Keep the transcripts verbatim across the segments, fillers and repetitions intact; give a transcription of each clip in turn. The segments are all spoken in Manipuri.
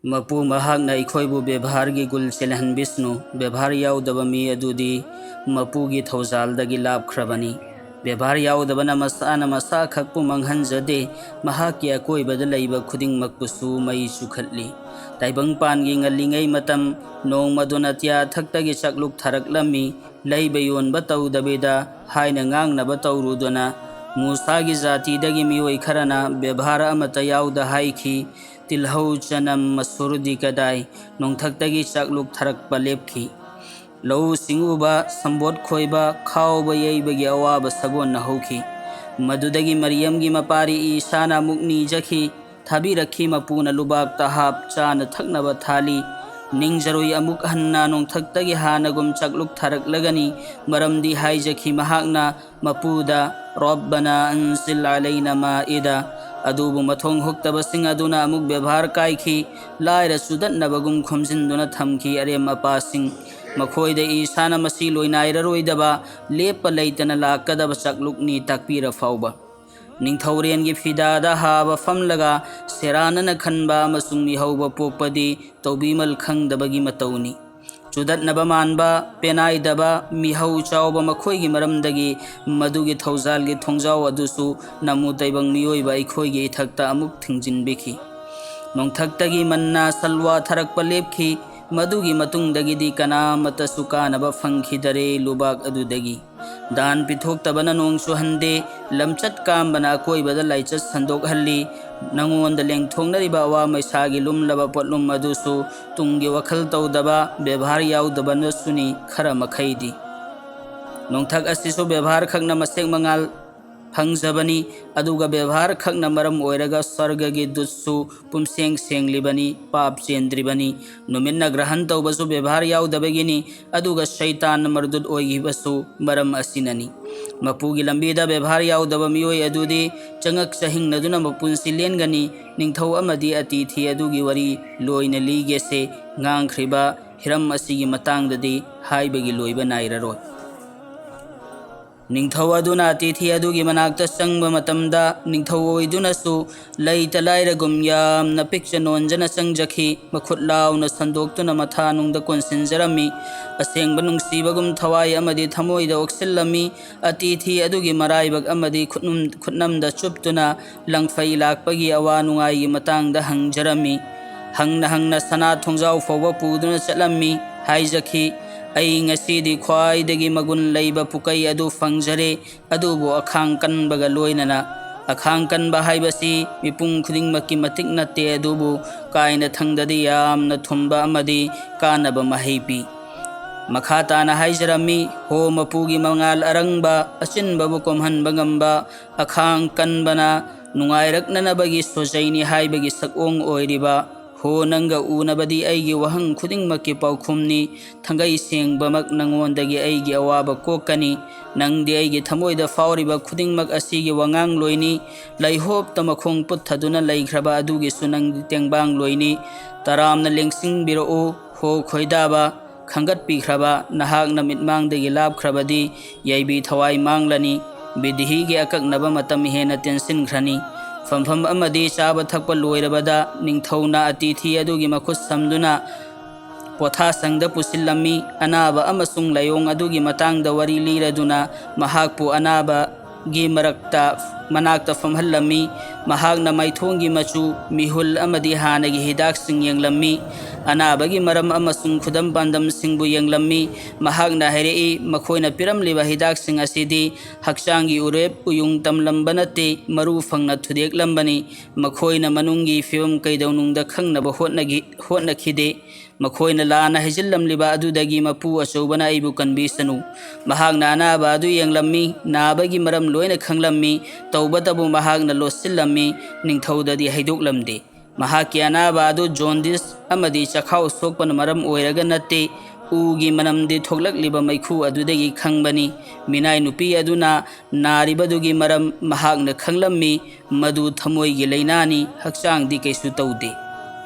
ꯃꯄꯨ ꯃꯍꯥꯛꯅ ꯑꯩꯈꯣꯏꯕꯨ ꯕꯦꯕꯥꯔꯒꯤ ꯒꯨꯜ ꯆꯦꯜꯍꯟꯕꯤꯁꯅꯨ꯫ ꯕꯦꯕꯥꯔ ꯌꯥꯎꯗꯕ ꯃꯤ ꯑꯗꯨꯗꯤ ꯃꯄꯨꯒꯤ ꯊꯧꯖꯥꯜꯗꯒꯤ ꯂꯥꯞꯈ꯭ꯔꯕꯅꯤ꯫ ꯕꯦꯕꯥꯔ ꯌꯥꯎꯗꯕꯅ ꯃꯁꯥꯅ ꯃꯁꯥ ꯈꯛꯄꯨ ꯃꯥꯡꯍꯟꯖꯗꯦ, ꯃꯍꯥꯛꯀꯤ ꯑꯀꯣꯏꯕꯗ ꯂꯩꯕ ꯈꯨꯗꯤꯡꯃꯛꯄꯨꯁꯨ ꯃꯩ ꯆꯨꯈꯠꯂꯤ꯫ ꯇꯥꯏꯕꯪꯄꯥꯟꯒꯤ ꯉꯜꯂꯤꯉꯩ ꯃꯇꯝ, ꯅꯣꯡꯃꯗꯨ ꯑꯇꯤꯌꯥ ꯊꯛꯇꯒꯤ ꯆꯥꯛꯂꯨꯛ ꯊꯥꯔꯛꯂꯝꯃꯤ꯫ ꯂꯩꯕ ꯌꯣꯟꯕ ꯇꯧꯗꯕꯤꯗ ꯍꯥꯏꯅ ꯉꯥꯡꯅꯕ ꯇꯧꯔꯨꯗꯅ, ꯃꯨꯁꯥꯒꯤ ꯖꯥꯇꯤꯗꯒꯤ ꯃꯤꯑꯣꯏ ꯈꯔꯅ ꯕꯦꯕꯥꯔ ꯑꯃꯠꯇ ꯌꯥꯎꯗ ꯍꯥꯏꯈꯤ, "ꯇꯤꯜꯍꯧ, ꯆꯅꯝ, ꯃꯁꯨꯔꯗꯤ ꯀꯗꯥꯏ?" ꯅꯣꯡꯊꯛꯇꯒꯤ ꯆꯥꯛꯂꯨꯛ ꯊꯥꯔꯛꯄ ꯂꯦꯞꯈꯤ꯫ ꯂꯧꯎ ꯁꯤꯡꯎꯕ, ꯁꯝꯕꯣꯠ ꯈꯣꯏꯕ, ꯈꯥꯎꯕ ꯌꯩꯕꯒꯤ ꯑꯋꯥꯕ ꯁꯥꯒꯣꯟꯅ ꯍꯧꯈꯤ꯫ ꯃꯗꯨꯗꯒꯤ ꯃꯔꯤꯌꯝꯒꯤ ꯃꯄꯥꯔꯤ ꯏꯁꯥꯅ ꯑꯃꯨꯛ ꯅꯤꯖꯈꯤ, ꯊꯥꯕꯤꯔꯛꯈꯤ꯫ ꯃꯄꯨꯅ ꯂꯨꯕꯥꯛꯇ ꯍꯥꯞ ꯆꯥꯅ ꯊꯛꯅꯕ ꯊꯥꯜꯂꯤ꯫ ꯅꯤꯡꯖꯔꯣꯏ ꯑꯃꯨꯛ ꯍꯟꯅ ꯅꯣꯡꯊꯛꯇꯒꯤ ꯍꯥꯟꯅꯒꯨꯝ ꯆꯥꯛꯂꯨꯛ ꯊꯥꯔꯛꯂꯒꯅꯤ, ꯃꯔꯝꯗꯤ ꯍꯥꯏꯖꯈꯤ ꯃꯍꯥꯛꯅ ꯃꯄꯨꯗ, "ꯔꯣꯕꯅ ꯑꯟꯁꯤꯜ ꯑꯂꯩꯅ ꯃꯥꯏꯗ"꯫ ꯑꯗꯨꯕꯨ ꯃꯊꯣꯡ ꯍꯨꯛꯇꯕꯁꯤꯡ ꯑꯗꯨꯅ ꯑꯃꯨꯛ ꯕꯦꯕꯥꯔ ꯀꯥꯏꯈꯤ꯫ ꯂꯥꯏꯔ ꯆꯨꯗꯠꯅꯕꯒꯨꯝ ꯈꯣꯝꯖꯤꯟꯗꯨꯅ ꯊꯝꯈꯤ ꯑꯔꯦꯝ ꯑꯄꯥꯁꯤꯡ꯫ ꯃꯈꯣꯏꯗ ꯏꯁꯥꯅ ꯃꯁꯤ ꯂꯣꯏꯅꯥꯏꯔꯔꯣꯏꯗꯕ, ꯂꯦꯞꯄ ꯂꯩꯇꯅ ꯂꯥꯛꯀꯗꯕ ꯆꯥꯛꯂꯨꯛꯅꯤ ꯇꯥꯛꯄꯤꯔ ꯐꯥꯎꯕ꯫ ꯅꯤꯡꯊꯧꯔꯦꯟꯒꯤ ꯐꯤꯗꯥꯗ ꯍꯥꯕ ꯐꯝꯂꯒ ꯁꯦꯔꯥꯟꯅꯅ ꯈꯟꯕ ꯑꯃꯁꯨꯡ ꯃꯤꯍꯧꯕ ꯄꯣꯛꯄꯗꯤ ꯇꯧꯕꯤꯃꯜ ꯈꯪꯗꯕꯒꯤ ꯃꯇꯧꯅꯤ꯫ ꯆꯨꯗꯠꯅꯕ ꯃꯥꯟꯕ, ꯄꯦꯅꯥꯏꯗꯕ, ꯃꯤꯍꯧ ꯆꯥꯎꯕ ꯃꯈꯣꯏꯒꯤ ꯃꯔꯝꯗꯒꯤ ꯃꯗꯨꯒꯤ ꯊꯧꯖꯥꯜꯒꯤ ꯊꯣꯡꯖꯥꯎ ꯑꯗꯨꯁꯨ ꯅꯃꯨ ꯇꯩꯕꯪ ꯃꯤꯑꯣꯏꯕ ꯑꯩꯈꯣꯏꯒꯤ ꯏꯊꯛꯇ ꯑꯃꯨꯛ ꯊꯤꯡꯖꯤꯟꯕꯤꯈꯤ꯫ ꯅꯣꯡꯊꯛꯇꯒꯤ ꯃꯟꯅꯥ ꯁꯜꯋꯥ ꯊꯥꯔꯛꯄ ꯂꯦꯞꯈꯤ꯫ ꯃꯗꯨꯒꯤ ꯃꯇꯨꯡꯗꯒꯤꯗꯤ ꯀꯅꯥꯃꯠꯇꯁꯨ ꯀꯥꯅꯕ ꯐꯪꯈꯤꯗꯔꯦ ꯂꯨꯕꯥꯛ ꯑꯗꯨꯗꯒꯤ꯫ ꯗꯥꯟ ꯄꯤꯊꯣꯛꯇꯕꯅ ꯅꯣꯡ ꯆꯨꯍꯟꯗꯦ, ꯂꯝꯆꯠ ꯀꯥꯝꯕꯅ ꯑꯀꯣꯏꯕꯗ ꯂꯥꯏꯆꯠ ꯁꯟꯗꯣꯛꯍꯜꯂꯤ꯫ ꯅꯉꯣꯟꯗ ꯂꯦꯡꯊꯣꯛꯅꯔꯤꯕ ꯑꯋꯥ ꯃꯩꯁꯥꯒꯤ ꯂꯨꯝꯂꯕ ꯄꯣꯠꯂꯨꯝ ꯑꯗꯨꯁꯨ ꯇꯨꯡꯒꯤ ꯋꯥꯈꯜ ꯇꯧꯗꯕ, ꯕꯦꯕꯥꯔ ꯌꯥꯎꯗꯕꯅꯁꯨꯅꯤ ꯈꯔ ꯃꯈꯩꯗꯤ꯫ ꯅꯣꯡꯊꯛ ꯑꯁꯤꯁꯨ ꯕꯦꯕꯥꯔ ꯈꯛꯅ ꯃꯁꯦꯛ ꯃꯉꯥꯜ ꯐꯪꯖꯕꯅꯤ, ꯑꯗꯨꯒ ꯕꯦꯕꯥꯔ ꯈꯛꯅ ꯃꯔꯝ ꯑꯣꯏꯔꯒ ꯁ꯭ꯋꯔꯒꯒꯤ ꯗꯨꯠꯁꯨ ꯄꯨꯝꯁꯦꯡ ꯁꯦꯡꯂꯤꯕꯅꯤ, ꯄꯥꯞ ꯆꯦꯟꯗ꯭ꯔꯤꯕꯅꯤ꯫ ꯅꯨꯃꯤꯠꯅ ꯒ꯭ꯔꯍꯟ ꯇꯧꯕꯁꯨ ꯕꯦꯕꯥꯔ ꯌꯥꯎꯗꯕꯒꯤꯅꯤ, ꯑꯗꯨꯒ ꯁꯩꯇꯥꯟꯅ ꯃꯔꯗꯨꯠ ꯑꯣꯏꯈꯤꯕꯁꯨ ꯃꯔꯝ ꯑꯁꯤꯅꯅꯤ꯫ ꯃꯄꯨꯒꯤ ꯂꯝꯕꯤꯗ ꯕꯦꯕꯥꯔ ꯌꯥꯎꯗꯕ ꯃꯤꯑꯣꯏ ꯑꯗꯨꯗꯤ ꯆꯉꯛ ꯆꯍꯤꯡꯅꯗꯨꯅ ꯃꯄꯨꯟꯁꯤ ꯂꯦꯟꯒꯅꯤ꯫ ꯅꯤꯡꯊꯧ ꯑꯃꯗꯤ ꯑꯇꯤꯊꯤ ꯑꯗꯨꯒꯤ ꯋꯥꯔꯤ ꯂꯣꯏꯅ ꯂꯤꯒꯦꯁꯦ꯫ ꯉꯥꯡꯈ꯭ꯔꯤꯕ ꯍꯤꯔꯝ ꯑꯁꯤꯒꯤ ꯃꯇꯥꯡꯗꯗꯤ ꯍꯥꯏꯕꯒꯤ ꯂꯣꯏꯕ ꯅꯥꯏꯔꯔꯣꯏ꯫ ꯅꯤꯡꯊꯧ ꯑꯗꯨꯅ ꯑꯇꯤꯊꯤ ꯑꯗꯨꯒꯤ ꯃꯅꯥꯛꯇ ꯆꯪꯕ ꯃꯇꯝꯗ, ꯅꯤꯡꯊꯧ ꯑꯣꯏꯗꯨꯅꯁꯨ ꯂꯩꯇ ꯂꯥꯏꯔꯒꯨꯝ ꯌꯥꯝꯅ ꯄꯤꯛꯆ ꯅꯣꯟꯖꯅ ꯆꯪꯖꯈꯤ꯫ ꯃꯈꯨꯠ ꯂꯥꯎꯅ ꯁꯟꯗꯣꯛꯇꯨꯅ ꯃꯊꯥꯅꯨꯡꯗ ꯀꯣꯟꯁꯤꯟꯖꯔꯝꯃꯤ꯫ ꯑꯁꯦꯡꯕ ꯅꯨꯡꯁꯤꯕꯒꯨꯝ ꯊꯋꯥꯏ ꯑꯃꯗꯤ ꯊꯃꯣꯏꯗ ꯑꯣꯛꯁꯤꯜꯂꯝꯃꯤ꯫ ꯑꯇꯤꯊꯤ ꯑꯗꯨꯒꯤ ꯃꯔꯥꯏꯕꯛ ꯑꯃꯗꯤ ꯈꯨꯠꯅꯨꯝ-, ꯈꯨꯠꯅꯝꯗ ꯆꯨꯞꯇꯨꯅ ꯂꯪꯐꯩ ꯂꯥꯛꯄꯒꯤ ꯑꯋꯥ ꯅꯨꯡꯉꯥꯏꯒꯤ ꯃꯇꯥꯡꯗ ꯍꯪꯖꯔꯝꯃꯤ꯫ ꯍꯪꯅ ꯍꯪꯅ ꯁꯅꯥ ꯊꯣꯡꯖꯥꯎ ꯐꯥꯎꯕ ꯄꯨꯗꯨꯅ ꯆꯠꯂꯝꯃꯤ꯫ ꯍꯥꯏꯖꯈꯤ, "ꯑꯩ ꯉꯁꯤꯗꯤ ꯈ꯭ꯋꯥꯏꯗꯒꯤ ꯃꯒꯨꯟ ꯂꯩꯕ ꯄꯨꯀꯩ ꯑꯗꯨ ꯐꯪꯖꯔꯦ, ꯑꯗꯨꯕꯨ ꯑꯈꯥꯡ ꯀꯟꯕꯒ ꯂꯣꯏꯅꯅ꯫" ꯑꯈꯥꯡ ꯀꯟꯕ ꯍꯥꯏꯕꯁꯤ ꯃꯤꯄꯨꯝ ꯈꯨꯗꯤꯡꯃꯛꯀꯤ ꯃꯇꯤꯛ ꯅꯠꯇꯦ, ꯑꯗꯨꯕꯨ ꯀꯥꯏꯅ ꯊꯪꯗꯗꯤ ꯌꯥꯝꯅ ꯊꯨꯝꯕ ꯑꯃꯗꯤ ꯀꯥꯟꯅꯕ ꯃꯍꯩ ꯄꯤ꯫ ꯃꯈꯥ ꯇꯥꯅ ꯍꯥꯏꯖꯔꯝꯃꯤ, "ꯍꯣ ꯃꯄꯨꯒꯤ ꯃꯉꯥꯜ ꯑꯔꯪꯕ, ꯑꯆꯤꯟꯕꯕꯨ ꯀꯣꯝꯍꯟꯕ ꯉꯝꯕ, ꯑꯈꯥꯡ ꯀꯟꯕꯅ ꯅꯨꯡꯉꯥꯏꯔꯛꯅꯅꯕꯒꯤ ꯁꯣꯖꯩꯅꯤ ꯍꯥꯏꯕꯒꯤ ꯁꯛꯑꯣꯡ ꯑꯣꯏꯔꯤꯕ, ꯍꯣ ꯅꯪꯒ ꯎꯅꯕꯗꯤ ꯑꯩꯒꯤ ꯋꯥꯍꯪ ꯈꯨꯗꯤꯡꯃꯛꯀꯤ ꯄꯥꯎꯈꯨꯝꯅꯤ, ꯊꯥꯡꯒꯩ ꯁꯦꯡꯕꯃꯛ ꯅꯉꯣꯟꯗꯒꯤ ꯑꯩꯒꯤ ꯑꯋꯥꯕ ꯀꯣꯛꯀꯅꯤ, ꯅꯪꯗꯤ ꯑꯩꯒꯤ ꯊꯃꯣꯏꯗ ꯐꯥꯎꯔꯤꯕ ꯈꯨꯗꯤꯡꯃꯛ ꯑꯁꯤꯒꯤ ꯋꯥꯉꯥꯡꯂꯣꯏꯅꯤ, ꯂꯩꯍꯣꯞꯇ ꯃꯈꯣꯡ ꯄꯨꯠꯊꯗꯨꯅ ꯂꯩꯈ꯭ꯔꯕ ꯑꯗꯨꯒꯤꯁꯨ ꯅꯪꯗꯤ ꯇꯦꯡꯕꯥꯡꯂꯣꯏꯅꯤ, ꯇꯔꯥꯝꯅ ꯂꯦꯡꯁꯤꯟꯕꯤꯔꯛꯎ, ꯍꯣ ꯈꯣꯏꯗꯥꯕ, ꯈꯟꯒꯠꯄꯤꯈ꯭ꯔꯕ ꯅꯍꯥꯛꯅ ꯃꯤꯠꯃꯥꯡꯗꯒꯤ ꯂꯥꯞꯈ꯭ꯔꯕꯗꯤ ꯌꯥꯏꯕꯤ ꯊꯋꯥꯏ ꯃꯥꯡꯂꯅꯤ, ꯕꯤꯙꯤꯒꯤ ꯑꯀꯛꯅꯕ ꯃꯇꯝ ꯍꯦꯟꯅ ꯇꯦꯟꯁꯤꯟꯈ꯭ꯔꯅꯤ꯫ ꯐꯝꯐꯝ ꯑꯃꯗꯤ ꯆꯥꯕ ꯊꯛꯄ ꯂꯣꯏꯔꯕꯗ ꯅꯤꯡꯊꯧꯅ ꯑꯇꯤꯊꯤ ꯑꯗꯨꯒꯤ ꯃꯈꯨꯠ ꯁꯝꯗꯨꯅ ꯄꯣꯊꯥꯁꯪꯗ ꯄꯨꯁꯤꯜꯂꯝꯃꯤ꯫ ꯑꯅꯥꯕ ꯑꯃꯁꯨꯡ ꯂꯥꯏꯑꯣꯡ ꯑꯗꯨꯒꯤ ꯃꯇꯥꯡꯗ ꯋꯥꯔꯤ ꯂꯤꯔꯗꯨꯅ ꯃꯍꯥꯛꯄꯨ ꯑꯅꯥꯕ ꯒꯤ ꯃꯔꯛꯇ, ꯃꯅꯥꯛꯇ ꯐꯝꯍꯜꯂꯝꯃꯤ꯫ ꯃꯍꯥꯛꯅ ꯃꯥꯏꯊꯣꯡꯒꯤ ꯃꯆꯨ, ꯃꯤꯍꯨꯜ ꯑꯃꯗꯤ ꯍꯥꯟꯅꯒꯤ ꯍꯤꯗꯥꯛꯁꯤꯡ ꯌꯦꯡꯂꯝꯃꯤ꯫ ꯑꯅꯥꯕꯒꯤ ꯃꯔꯝ ꯑꯃꯁꯨꯡ ꯈꯨꯗꯝ ꯄꯥꯟꯗꯝꯁꯤꯡꯕꯨ ꯌꯦꯡꯂꯝꯃꯤ꯫ ꯃꯍꯥꯛꯅ ꯍꯥꯏꯔꯛꯏ, "ꯃꯈꯣꯏꯅ ꯄꯤꯔꯝꯂꯤꯕ ꯍꯤꯗꯥꯛꯁꯤꯡ ꯑꯁꯤꯗꯤ ꯍꯛꯆꯥꯡꯒꯤ ꯎꯔꯦꯞ ꯎꯌꯨꯡ ꯇꯝꯂꯝꯕ ꯅꯠꯇꯦ, ꯃꯔꯨ ꯐꯪꯅ ꯊꯨꯗꯦꯛꯂꯝꯕꯅꯤ꯫ ꯃꯈꯣꯏꯅ ꯃꯅꯨꯡꯒꯤ ꯐꯤꯕꯝ ꯀꯩꯗꯧꯅꯨꯡꯗ ꯈꯪꯅꯕ ꯍꯣꯠꯅꯈꯤꯗꯦ꯫ ꯃꯈꯣꯏꯅ ꯂꯥꯟꯅ ꯍꯩꯖꯤꯜꯂꯝꯂꯤꯕ ꯑꯗꯨꯗꯒꯤ ꯃꯄꯨ ꯑꯆꯧꯕꯅ ꯑꯩꯕꯨ ꯀꯟꯕꯤꯁꯅꯨ꯫" ꯃꯍꯥꯛꯅ ꯑꯅꯥꯕ ꯑꯗꯨ ꯌꯦꯡꯂꯝꯃꯤ, ꯅꯥꯕꯒꯤ ꯃꯔꯝ ꯂꯣꯏꯅ ꯈꯪꯂꯝꯃꯤ, ꯇꯧꯕꯇꯕꯨ ꯃꯍꯥꯛꯅ ꯂꯣꯠꯁꯤꯜꯂꯝꯃꯤ, ꯅꯤꯡꯊꯧꯗꯗꯤ ꯍꯥꯏꯗꯣꯛꯂꯝꯗꯦ꯫ ꯃꯍꯥꯛꯀꯤ ꯑꯅꯥꯕ ꯑꯗꯨ ꯖꯣꯟꯗꯤꯁ ꯑꯃꯗꯤ ꯆꯈꯥꯎ ꯁꯣꯛꯄꯅ ꯃꯔꯝ ꯑꯣꯏꯔꯒ ꯅꯠꯇꯦ, ꯎꯒꯤ ꯃꯅꯝꯗꯤ ꯊꯣꯛꯂꯛꯂꯤꯕ ꯃꯩꯈꯨ ꯑꯗꯨꯗꯒꯤ ꯈꯪꯕꯅꯤ꯫ ꯃꯤꯅꯥꯏ ꯅꯨꯄꯤ ꯑꯗꯨꯅ ꯅꯥꯔꯤꯕꯗꯨꯒꯤ ꯃꯔꯝ ꯃꯍꯥꯛꯅ ꯈꯪꯂꯝꯃꯤ, ꯃꯗꯨ ꯊꯃꯣꯏꯒꯤ ꯂꯥꯏꯅꯥꯅꯤ, ꯍꯛꯆꯥꯡꯗꯤ ꯀꯩꯁꯨ ꯇꯧꯗꯦ꯫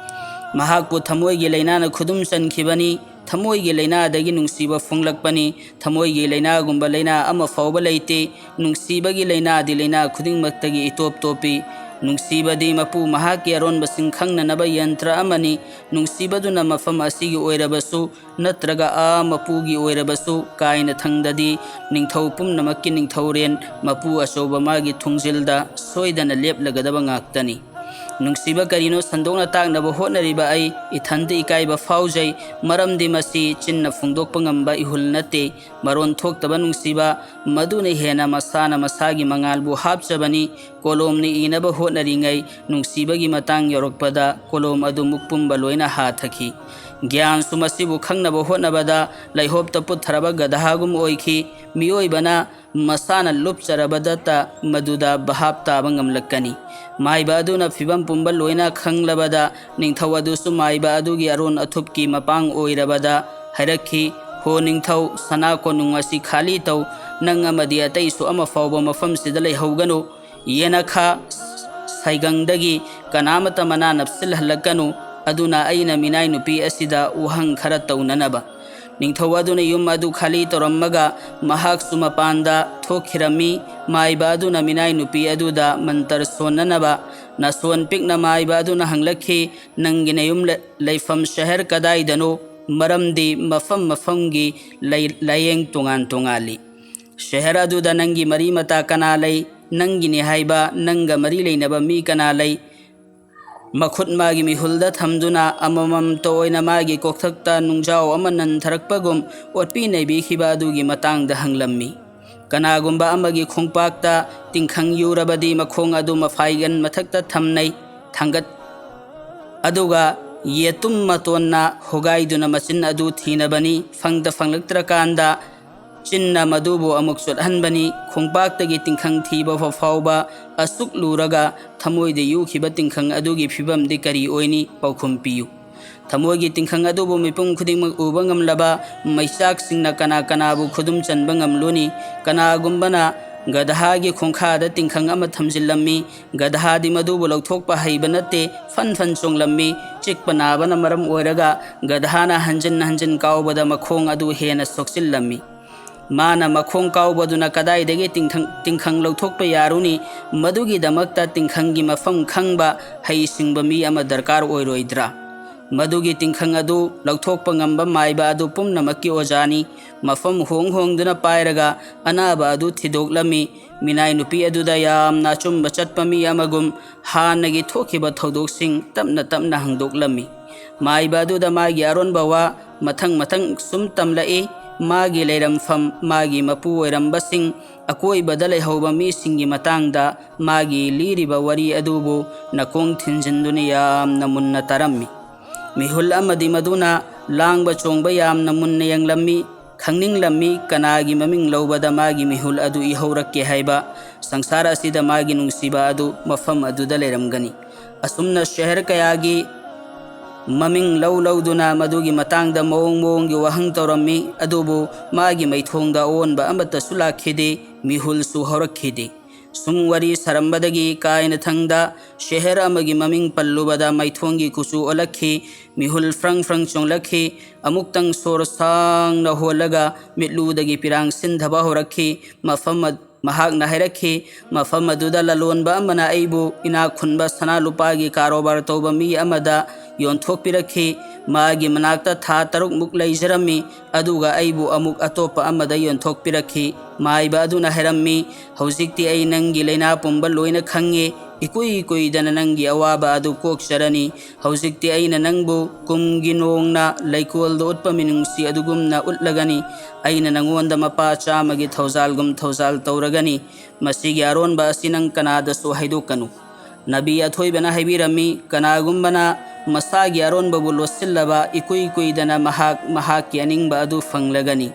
ꯃꯍꯥꯛꯄꯨ ꯊꯃꯣꯏꯒꯤ ꯂꯥꯏꯅꯥꯅ ꯈꯨꯗꯨꯝ ꯆꯟꯈꯤꯕꯅꯤ꯫ ꯊꯃꯣꯏꯒꯤ ꯂꯥꯏꯅꯥꯗꯒꯤ ꯅꯨꯡꯁꯤꯕ ꯐꯣꯡꯂꯛꯄꯅꯤ꯫ ꯊꯃꯣꯏꯒꯤ ꯂꯥꯏꯅꯥꯒꯨꯝꯕ ꯂꯥꯏꯅꯥ ꯑꯃ ꯐꯥꯎꯕ ꯂꯩꯇꯦ꯫ ꯅꯨꯡꯁꯤꯕꯒꯤ ꯂꯥꯏꯅꯥꯗꯤ ꯂꯥꯏꯅꯥ ꯈꯨꯗꯤꯡꯃꯛꯇꯒꯤ ꯏꯇꯣꯞ ꯇꯣꯞꯄꯤ꯫ ꯅꯨꯡꯁꯤꯕꯗꯤ ꯃꯄꯨ ꯃꯍꯥꯛꯀꯤ ꯑꯔꯣꯟꯕꯁꯤꯡ ꯈꯪꯅꯅꯕ ꯌꯟꯇ꯭ꯔ ꯑꯃꯅꯤ꯫ ꯅꯨꯡꯁꯤꯕꯗꯨꯅ ꯃꯐꯝ ꯑꯁꯤꯒꯤ ꯑꯣꯏꯔꯕꯁꯨ ꯅꯠꯇ꯭ꯔꯒ ꯑꯥ ꯃꯄꯨꯒꯤ ꯑꯣꯏꯔꯕꯁꯨ ꯀꯥꯏꯅ ꯊꯪꯗꯗꯤ, ꯅꯤꯡꯊꯧ ꯄꯨꯝꯅꯃꯛꯀꯤ ꯅꯤꯡꯊꯧꯔꯦꯟ ꯃꯄꯨ ꯑꯆꯧꯕ ꯃꯥꯒꯤ ꯊꯣꯡꯖꯤꯜꯗ ꯁꯣꯏꯗꯅ ꯂꯦꯞꯂꯒꯗꯕ ꯉꯥꯛꯇꯅꯤ꯫ ꯅꯨꯡꯁꯤꯕ ꯀꯔꯤꯅꯣ ꯁꯟꯗꯣꯛꯅ ꯇꯥꯛꯅꯕ ꯍꯣꯠꯅꯔꯤꯕ ꯑꯩ ꯏꯊꯟꯇ ꯏꯀꯥꯏꯕ ꯐꯥꯎꯖꯩ, ꯃꯔꯝꯗꯤ ꯃꯁꯤ ꯆꯤꯟꯅ ꯐꯣꯡꯗꯣꯛꯄ ꯉꯝꯕ ꯏꯍꯨꯜ ꯅꯠꯇꯦ꯫ ꯃꯔꯣꯟ ꯊꯣꯛꯇꯕ ꯅꯨꯡꯁꯤꯕ, ꯃꯗꯨꯅ ꯍꯦꯟꯅ ꯃꯁꯥꯅ ꯃꯁꯥꯒꯤ ꯃꯉꯥꯜꯕꯨ ꯍꯥꯞꯆꯕꯅꯤ꯫ ꯀꯣꯂꯣꯝꯅ ꯏꯅꯕ ꯍꯣꯠꯅꯔꯤꯉꯩ ꯅꯨꯡꯁꯤꯕꯒꯤ ꯃꯇꯥꯡ ꯌꯧꯔꯛꯄꯗ ꯀꯣꯂꯣꯝ ꯑꯗꯨ ꯃꯨꯛ ꯄꯨꯝꯕ ꯂꯣꯏꯅ ꯍꯥꯊꯈꯤ꯫ ꯒ꯭ꯌꯥꯟꯁꯨ ꯃꯁꯤꯕꯨ ꯈꯪꯅꯕ ꯍꯣꯠꯅꯕꯗ ꯂꯩꯍꯣꯞꯇ ꯄꯨꯠꯊꯔꯕ ꯒꯙꯥꯒꯨꯝ ꯑꯣꯏꯈꯤ꯫ ꯃꯤꯑꯣꯏꯕꯅ ꯃꯁꯥꯅ ꯂꯨꯞꯆꯔꯕꯗꯇ ꯃꯗꯨꯗ ꯚꯥꯞ ꯇꯥꯕ ꯉꯝꯂꯛꯀꯅꯤ꯫ ꯃꯥꯏꯕ ꯑꯗꯨꯅ ꯐꯤꯕꯝ ꯄꯨꯝꯕ ꯂꯣꯏꯅ ꯈꯪꯂꯕꯗ, ꯅꯤꯡꯊꯧ ꯑꯗꯨꯁꯨ ꯃꯥꯏꯕ ꯑꯗꯨꯒꯤ ꯑꯔꯣꯟ ꯑꯊꯨꯞꯀꯤ ꯃꯄꯥꯡ ꯑꯣꯏꯔꯕꯗ ꯍꯥꯏꯔꯛꯈꯤ, "ꯍꯣ ꯅꯤꯡꯊꯧ, ꯁꯅꯥ ꯀꯣꯅꯨꯡ ꯑꯁꯤ ꯈꯥꯂꯤ ꯇꯧ꯫ ꯅꯪ ꯑꯃꯗꯤ ꯑꯇꯩꯁꯨ ꯑꯃ ꯐꯥꯎꯕ ꯃꯐꯝꯁꯤꯗ ꯂꯩꯍꯧꯒꯅꯨ꯫ ꯌꯦꯅꯈꯥ ꯁꯥꯏꯒꯪꯗꯒꯤ ꯀꯅꯥꯃꯠꯇ ꯃꯅꯥ ꯅꯞꯁꯤꯜꯍꯜꯂꯛꯀꯅꯨ꯫ ꯑꯗꯨꯅ ꯑꯩꯅ ꯃꯤꯅꯥꯏ ꯅꯨꯄꯤ ꯑꯁꯤꯗ ꯋꯥꯍꯪ ꯈꯔ ꯇꯧꯅꯅꯕ꯫" ꯅꯤꯡꯊꯧ ꯑꯗꯨꯅ ꯌꯨꯝ ꯑꯗꯨ ꯈꯥꯂꯤ ꯇꯧꯔꯝꯃꯒ ꯃꯍꯥꯛꯁꯨ ꯃꯄꯥꯟꯗ ꯊꯣꯛꯈꯤꯔꯝꯃꯤ꯫ ꯃꯥꯏꯕ ꯑꯗꯨꯅ ꯃꯤꯅꯥꯏ ꯅꯨꯄꯤ ꯑꯗꯨꯗ ꯃꯟꯇꯔ ꯁꯣꯟꯅꯅꯕ ꯅꯥꯁꯣꯟ ꯄꯤꯛꯅ ꯃꯥꯏꯕ ꯑꯗꯨꯅ ꯍꯪꯂꯛꯈꯤ, "ꯅꯪꯒꯤ ꯅꯌꯨꯝ ꯂꯩ-, ꯂꯩꯐꯝ ꯁꯍꯔ ꯀꯗꯥꯏꯗꯅꯣ? ꯃꯔꯝꯗꯤ ꯃꯐꯝ ꯃꯐꯝꯒꯤ ꯂꯩ-, ꯂꯥꯌꯦꯡ ꯇꯣꯉꯥꯟ ꯇꯣꯉꯥꯜꯂꯤ꯫ ꯁꯍꯔ ꯑꯗꯨꯗ ꯅꯪꯒꯤ ꯃꯔꯤ ꯃꯇꯥ ꯀꯅꯥ ꯂꯩ? ꯅꯪꯒꯤꯅꯤ ꯍꯥꯏꯕ ꯅꯪꯒ ꯃꯔꯤ ꯂꯩꯅꯕ ꯃꯤ ꯀꯅꯥ ꯂꯩ?" ꯃꯈꯨꯠ ꯃꯥꯒꯤ ꯃꯤꯍꯨꯜꯗ ꯊꯝꯗꯨꯅ ꯑꯃꯃꯝꯇ ꯑꯣꯏꯅ ꯃꯥꯒꯤ ꯀꯣꯛꯊꯛꯇ ꯅꯨꯡꯖꯥꯎ ꯑꯃ ꯅꯟꯊꯔꯛꯄꯒꯨꯝ ꯑꯣꯠꯄꯤ ꯅꯩꯕꯤꯈꯤꯕ ꯑꯗꯨꯒꯤ ꯃꯇꯥꯡꯗ ꯍꯪꯂꯝꯃꯤ꯫ ꯀꯅꯥꯒꯨꯝꯕ ꯑꯃꯒꯤ ꯈꯣꯡꯄꯥꯛꯇ ꯇꯤꯡꯈꯪ ꯌꯨꯔꯕꯗꯤ ꯃꯈꯣꯡ ꯑꯗꯨ ꯃꯐꯥꯏꯒꯟ ꯃꯊꯛꯇ ꯊꯝꯅꯩ, ꯊꯥꯡꯒꯠ-, ꯑꯗꯨꯒ ꯌꯦꯇꯨꯝ ꯃꯇꯣꯟꯅ ꯍꯣꯒꯥꯏꯗꯨꯅ ꯃꯆꯤꯟ ꯑꯗꯨ ꯊꯤꯅꯕꯅꯤ꯫ ꯐꯪꯗ ꯐꯪꯂꯛꯇ꯭ꯔꯀꯥꯟꯗ ꯆꯤꯟꯅ ꯃꯗꯨꯕꯨ ꯑꯃꯨꯛ ꯆꯣꯠꯍꯟꯕꯅꯤ꯫ ꯈꯣꯡꯄꯥꯛꯇꯒꯤ ꯇꯤꯡꯈꯪ ꯊꯤꯕ ꯐꯥꯎꯕ ꯑꯁꯨꯛ ꯂꯨꯔꯒ ꯊꯃꯣꯏꯗ ꯌꯨꯈꯤꯕ ꯇꯤꯡꯈꯪ ꯑꯗꯨꯒꯤ ꯐꯤꯕꯝꯗꯤ ꯀꯔꯤ ꯑꯣꯏꯅꯤ? ꯄꯥꯎꯈꯨꯝ ꯄꯤꯌꯨ꯫ ꯊꯃꯣꯏꯒꯤ ꯇꯤꯡꯈꯪ ꯑꯗꯨꯕꯨ ꯃꯤꯄꯨꯝ ꯈꯨꯗꯤꯡꯃꯛ ꯎꯕ ꯉꯝꯂꯕ ꯃꯩꯆꯥꯛꯁꯤꯡꯅ ꯀꯅꯥ ꯀꯅꯥꯕꯨ ꯈꯨꯗꯨꯝ ꯆꯟꯕ ꯉꯝꯂꯨꯅꯤ? ꯀꯅꯥꯒꯨꯝꯕꯅ ꯒꯙꯥꯒꯤ ꯈꯣꯡꯈꯥꯗ ꯇꯤꯡꯈꯪ ꯑꯃ ꯊꯝꯖꯤꯜꯂꯝꯃꯤ꯫ ꯒꯙꯥꯗꯤ ꯃꯗꯨꯕꯨ ꯂꯧꯊꯣꯛꯄ ꯍꯩꯕ ꯅꯠꯇꯦ, ꯐꯟ ꯐꯟ ꯆꯣꯡꯂꯝꯃꯤ꯫ ꯆꯤꯛꯄ ꯅꯥꯕꯅ ꯃꯔꯝ ꯑꯣꯏꯔꯒ ꯒꯙꯥꯅ ꯍꯟꯖꯤꯟ ꯍꯟꯖꯤꯟ ꯀꯥꯎꯕꯗ ꯃꯈꯣꯡ ꯑꯗꯨ ꯍꯦꯟꯅ ꯁꯣꯛꯆꯤꯜꯂꯝꯃꯤ꯫ ꯃꯥꯅ ꯃꯈꯣꯡ ꯀꯥꯎꯕꯗꯨꯅ ꯀꯗꯥꯏꯗꯒꯤ ꯇꯤꯡꯊꯪ-, ꯇꯤꯡꯈꯪ ꯂꯧꯊꯣꯛꯄ ꯌꯥꯔꯨꯅꯤ? ꯃꯗꯨꯒꯤꯗꯃꯛꯇ ꯇꯤꯡꯈꯪꯒꯤ ꯃꯐꯝ ꯈꯪꯕ ꯍꯩꯁꯤꯡꯕ ꯃꯤ ꯑꯃ ꯗꯔꯀꯥꯔ ꯑꯣꯏꯔꯣꯏꯗ꯭ꯔꯥ? ꯃꯗꯨꯒꯤ ꯇꯤꯡꯈꯪ ꯑꯗꯨ ꯂꯧꯊꯣꯛꯄ ꯉꯝꯕ ꯃꯥꯏꯕ ꯑꯗꯨ ꯄꯨꯝꯅꯃꯛꯀꯤ ꯑꯣꯖꯥꯅꯤ꯫ ꯃꯐꯝ ꯍꯣꯡ ꯍꯣꯡꯗꯨꯅ ꯄꯥꯏꯔꯒ ꯑꯅꯥꯕ ꯑꯗꯨ ꯊꯤꯗꯣꯛꯂꯝꯃꯤ꯫ ꯃꯤꯅꯥꯏ ꯅꯨꯄꯤ ꯑꯗꯨꯗ ꯌꯥꯝꯅ ꯑꯆꯨꯝꯕ ꯆꯠꯄ ꯃꯤ ꯑꯃꯒꯨꯝ ꯍꯥꯟꯅꯒꯤ ꯊꯣꯛꯈꯤꯕ ꯊꯧꯗꯣꯛꯁꯤꯡ ꯇꯞꯅ ꯇꯞꯅ ꯍꯪꯗꯣꯛꯂꯝꯃꯤ꯫ ꯃꯥꯏꯕ ꯑꯗꯨꯗ ꯃꯥꯒꯤ ꯑꯔꯣꯟꯕ ꯋꯥ ꯃꯊꯪ ꯃꯊꯪ ꯁꯨꯝ ꯇꯝꯂꯛꯏ꯫ ꯃꯥꯒꯤ ꯂꯩꯔꯝꯐꯝ, ꯃꯥꯒꯤ ꯃꯄꯨ ꯑꯣꯏꯔꯝꯕꯁꯤꯡ, ꯑꯀꯣꯏꯕꯗ ꯂꯩꯍꯧꯕ ꯃꯤꯁꯤꯡꯒꯤ ꯃꯇꯥꯡꯗ ꯃꯥꯒꯤ ꯂꯤꯔꯤꯕ ꯋꯥꯔꯤ ꯑꯗꯨꯕꯨ ꯅꯥꯀꯣꯡ ꯊꯤꯟꯖꯤꯟꯗꯨꯅ ꯌꯥꯝꯅ ꯃꯨꯟꯅ ꯇꯥꯔꯝꯃꯤ꯫ ꯃꯤꯍꯨꯜ ꯑꯃꯗꯤ ꯃꯗꯨꯅ ꯂꯥꯡꯕ ꯆꯣꯡꯕ ꯌꯥꯝꯅ ꯃꯨꯟꯅ ꯌꯦꯡꯂꯝꯃꯤ꯫ ꯈꯪꯅꯤꯡꯂꯝꯃꯤ, ꯀꯅꯥꯒꯤ ꯃꯃꯤꯡ ꯂꯧꯕꯗ ꯃꯥꯒꯤ ꯃꯤꯍꯨꯜ ꯑꯗꯨ ꯏꯍꯧꯔꯛꯀꯦ ꯍꯥꯏꯕ꯫ ꯁꯪꯁꯥꯔ ꯑꯁꯤꯗ ꯃꯥꯒꯤ ꯅꯨꯡꯁꯤꯕ ꯑꯗꯨ ꯃꯐꯝ ꯑꯗꯨꯗ ꯂꯩꯔꯝꯒꯅꯤ꯫ ꯑꯁꯨꯝꯅ ꯁꯍꯔ ꯀꯌꯥꯒꯤ ꯃꯃꯤꯡ ꯂꯧ ꯂꯧꯗꯨꯅ ꯃꯗꯨꯒꯤ ꯃꯇꯥꯡꯗ ꯃꯑꯣꯡ ꯃꯑꯣꯡꯒꯤ ꯋꯥꯍꯪ ꯇꯧꯔꯝꯃꯤ, ꯑꯗꯨꯕꯨ ꯃꯥꯒꯤ ꯃꯥꯏꯊꯣꯡꯗ ꯑꯑꯣꯟꯕ ꯑꯃꯠꯇꯁꯨ ꯂꯥꯛꯈꯤꯗꯦ, ꯃꯤꯍꯨꯜꯁꯨ ꯍꯧꯔꯛꯈꯤꯗꯦ꯫ ꯁꯨꯝ ꯋꯥꯔꯤ ꯁꯥꯔꯝꯕꯗꯒꯤ ꯀꯥꯏꯅꯊꯪꯗ ꯁꯍꯔ ꯑꯃꯒꯤ ꯃꯃꯤꯡ ꯄꯜꯂꯨꯕꯗ ꯃꯥꯏꯊꯣꯡꯒꯤ ꯀꯨꯆꯨ ꯑꯣꯜꯂꯛꯈꯤ, ꯃꯤꯍꯨꯜ ꯐ꯭ꯔꯪ ꯐ꯭ꯔꯪ ꯆꯣꯡꯂꯛꯈꯤ, ꯑꯃꯨꯛꯇꯪ ꯁꯣꯔ ꯁꯥꯡꯅ ꯍꯣꯜꯂꯒ ꯃꯤꯠꯂꯨꯗꯒꯤ ꯄꯤꯔꯥꯡ ꯁꯤꯟꯊꯕ ꯍꯧꯔꯛꯈꯤ꯫ ꯃꯐꯝ ꯑ-, ꯃꯍꯥꯛꯅ ꯍꯥꯏꯔꯛꯈꯤ, "ꯃꯐꯝ ꯑꯗꯨꯗ ꯂꯂꯣꯟꯕ ꯑꯃꯅ ꯑꯩꯕꯨ ꯏꯅꯥꯛ ꯈꯨꯟꯕ ꯁꯅꯥ ꯂꯨꯄꯥꯒꯤ ꯀꯥꯔꯣꯕꯥꯔ ꯇꯧꯕ ꯃꯤ ꯑꯃꯗ ꯌꯣꯟꯊꯣꯛꯄꯤꯔꯛꯈꯤ꯫ ꯃꯥꯒꯤ ꯃꯅꯥꯛꯇ ꯊꯥ ꯇꯔꯨꯛꯃꯨꯛ ꯂꯩꯖꯔꯝꯃꯤ, ꯑꯗꯨꯒ ꯑꯩꯕꯨ ꯑꯃꯨꯛ ꯑꯇꯣꯞꯄ ꯑꯃꯗ ꯌꯣꯟꯊꯣꯛꯄꯤꯔꯛꯈꯤ꯫" ꯃꯥꯏꯕ ꯑꯗꯨꯅ ꯍꯥꯏꯔꯝꯃꯤ, "ꯍꯧꯖꯤꯛꯇꯤ ꯑꯩ ꯅꯪꯒꯤ ꯂꯥꯏꯅꯥ ꯄꯨꯝꯕ ꯂꯣꯏꯅ ꯈꯪꯉꯦ꯫ ꯏꯀꯨꯏ ꯀꯨꯏꯗꯅ ꯅꯪꯒꯤ ꯑꯋꯥꯕ ꯑꯗꯨ ꯀꯣꯛꯆꯔꯅꯤ꯫ ꯍꯧꯖꯤꯛꯇꯤ ꯑꯩꯅ ꯅꯪꯕꯨ ꯀꯨꯝꯒꯤ ꯅꯣꯡꯅ ꯂꯩꯀꯣꯜꯗ ꯎꯠꯄ ꯃꯤꯅꯨꯡꯁꯤ ꯑꯗꯨꯒꯨꯝꯅ ꯎꯠꯂꯒꯅꯤ꯫ ꯑꯩꯅ ꯅꯪꯉꯣꯟꯗ ꯃꯄꯥ ꯆꯥꯝꯃꯒꯤ ꯊꯧꯖꯥꯜꯒꯨꯝ ꯊꯧꯖꯥꯜ ꯇꯧꯔꯒꯅꯤ꯫ ꯃꯁꯤꯒꯤ ꯑꯔꯣꯟꯕ ꯑꯁꯤ ꯅꯪ ꯀꯅꯥꯗꯁꯨ ꯍꯥꯏꯗꯣꯛꯀꯅꯨ꯫" ꯅꯕꯤ ꯑꯊꯣꯏꯕꯅ ꯍꯥꯏꯕꯤꯔꯝꯃꯤ, ꯀꯅꯥꯒꯨꯝꯕꯅ ꯃꯁꯥꯒꯤ ꯑꯔꯣꯟꯕꯕꯨ ꯂꯣꯠꯁꯤꯜꯂꯕ ꯏꯀꯨꯏ ꯀꯨꯏꯗꯅ ꯃꯍꯥꯛ ꯃꯍꯥꯛꯀꯤ ꯑꯅꯤꯡꯕ ꯑꯗꯨ ꯐꯪꯂꯒꯅꯤ꯫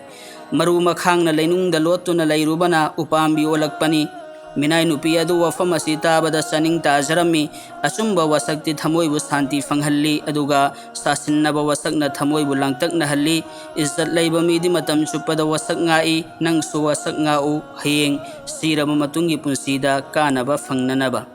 ꯃꯔꯨ ꯃꯈꯥꯡꯅ ꯂꯩꯅꯨꯡꯗ ꯂꯣꯠꯇꯨꯅ ꯂꯩꯔꯨꯕꯅ ꯎꯄꯥꯝꯕꯤ ꯑꯣꯜꯂꯛꯄꯅꯤ꯫ ꯃꯤꯅꯥꯏ ꯅꯨꯄꯤ ꯑꯗꯨ ꯋꯥꯐꯝ ꯑꯁꯤ ꯇꯥꯕꯗ ꯆꯥꯅꯤꯡ ꯇꯥꯖꯔꯝꯃꯤ꯫ ꯑꯆꯨꯝꯕ ꯋꯥꯁꯛꯇꯤ ꯊꯃꯣꯏꯕꯨ ꯁꯥꯟꯇꯤ ꯐꯪꯍꯜꯂꯤ, ꯑꯗꯨꯒ ꯁꯥꯁꯤꯟꯅꯕ ꯋꯥꯁꯛꯅ ꯊꯃꯣꯏꯕꯨ ꯂꯥꯡꯇꯛꯅꯍꯜꯂꯤ꯫ ꯏꯖꯠ ꯂꯩꯕ ꯃꯤꯗꯤ ꯃꯇꯝ ꯆꯨꯞꯄꯗ ꯋꯥꯁꯛ ꯉꯥꯛꯏ꯫ ꯅꯪꯁꯨ ꯋꯥꯁꯛ ꯉꯥꯛꯎ, ꯍꯌꯦꯡ ꯁꯤꯔꯕ ꯃꯇꯨꯡꯒꯤ ꯄꯨꯟꯁꯤꯗ ꯀꯥꯟꯅꯕ ꯐꯪꯅꯅꯕ꯫